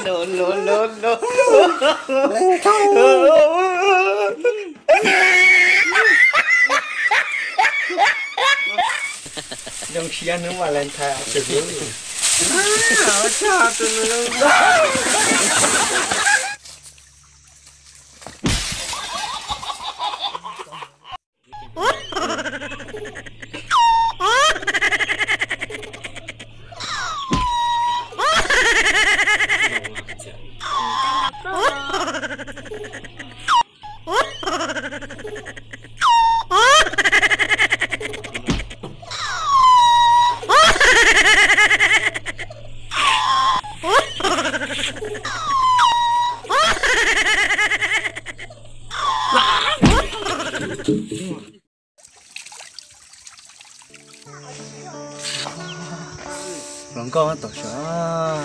No, no, no, no. Zoo siab hnub Valentine. Hluas nkauj tom sav.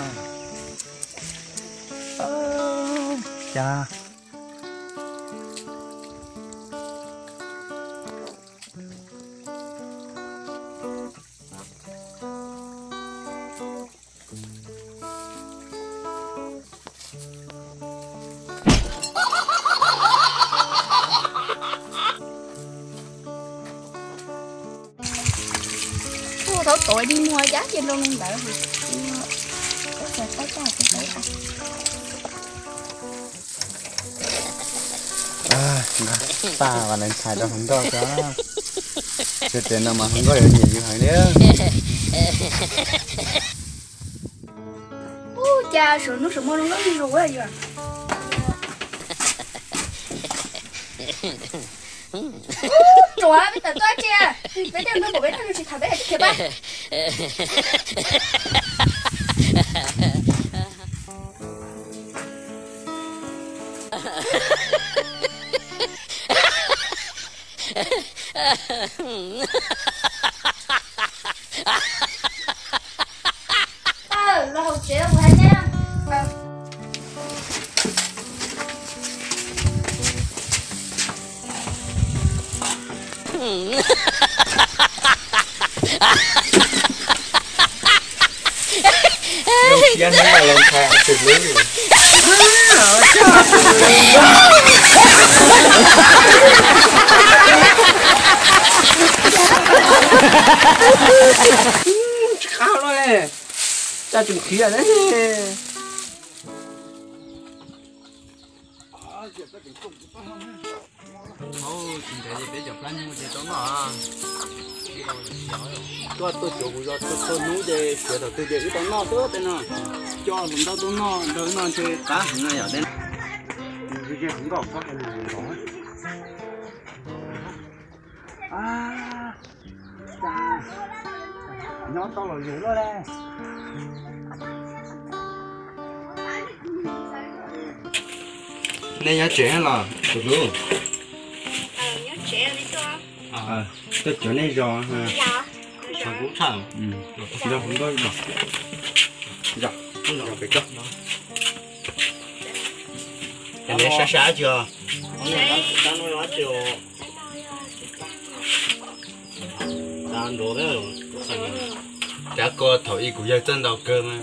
Cas. Kuj tau tuav dig muag cab cia rau li ntawd. Paj Valentine rau hluas nkauj tso. Ces tias no mas hluas nkauj yuav nyiam yus heev li. Ub, cas sawv hnub sawv hmo zoo nkauj zoo ua yus. Ub, tsuav peb tawm tuaj tsia, peb tej no pom peb tsis tham peb hais tias khiav pab. Los hauv tsev kuv hais thiab. Zoo siab hnub Valentine xwb li. Tsis qab no, cas tseem khiav ne. Tsis ntev ces peb cov plab nyuj ces tau noj. Koj tuaj cuav kuv zos txhua txhua hnub ces cuav thaum twg ces wb tau noj xwb tej no. Coj hluas nkauj tuaj noj nrog wb noj ntshe qab heev no yom tej no. Nyob tau los yus luaj le. Nej nyob tsev los tus hlub? Tuaj cuav nej zos. Kuv tshaj. Nrog hluas nkauj zos. Zos pem koj. Sab sab tsis os. Cov ko thaum ub kuv yawg txawj ntaus kawg mas.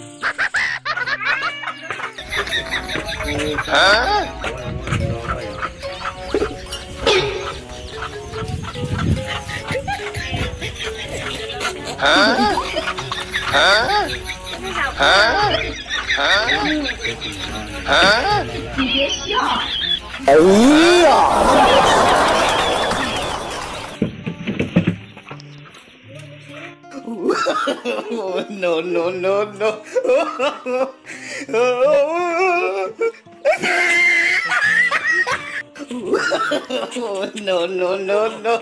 No, no, no, no. No, no, no, no.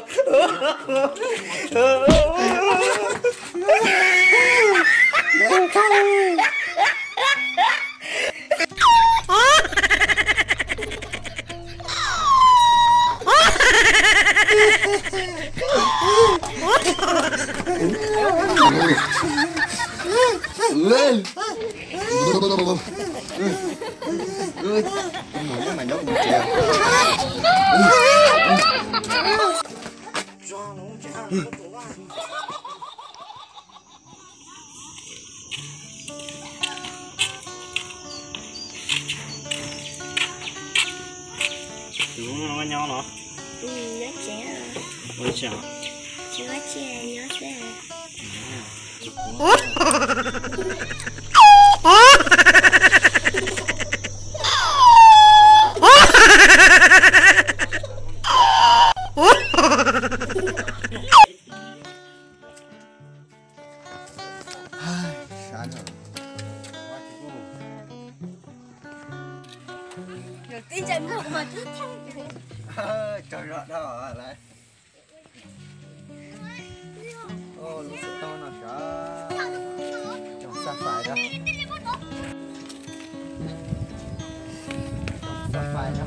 Tus nyob los? Nyob tsev. Ua tsi? Tsis ua tsi, nyob xwb. Sab no. Tib ntsais muag mas tib theej. Tsaug zog dhau lawm. Lub xov tooj no sav, tsoom xab fais na. Tsoom xab fais na.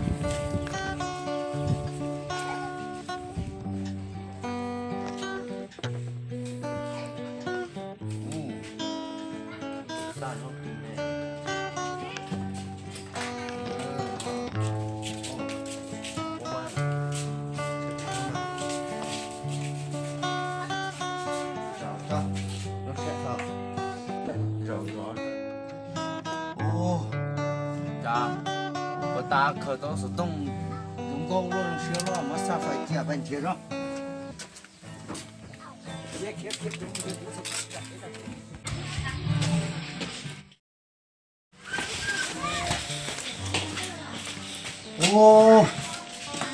Ua cas khaws tau xov tooj tus nkauj luaj zoo siab luaj, muab xab fais cia pais nrhiav zog. Ua,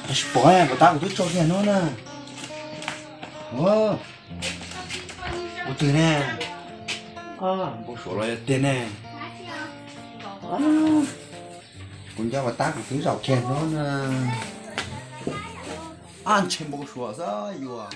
tsis pom, puas tab kuv twb tso kiag no na. Ua, ua twg ne? Npau suav los yog tiag ne? Kuv nco puas tab kuv twb zaum kiag no na. Ab, ntshe npau suav xwb yus.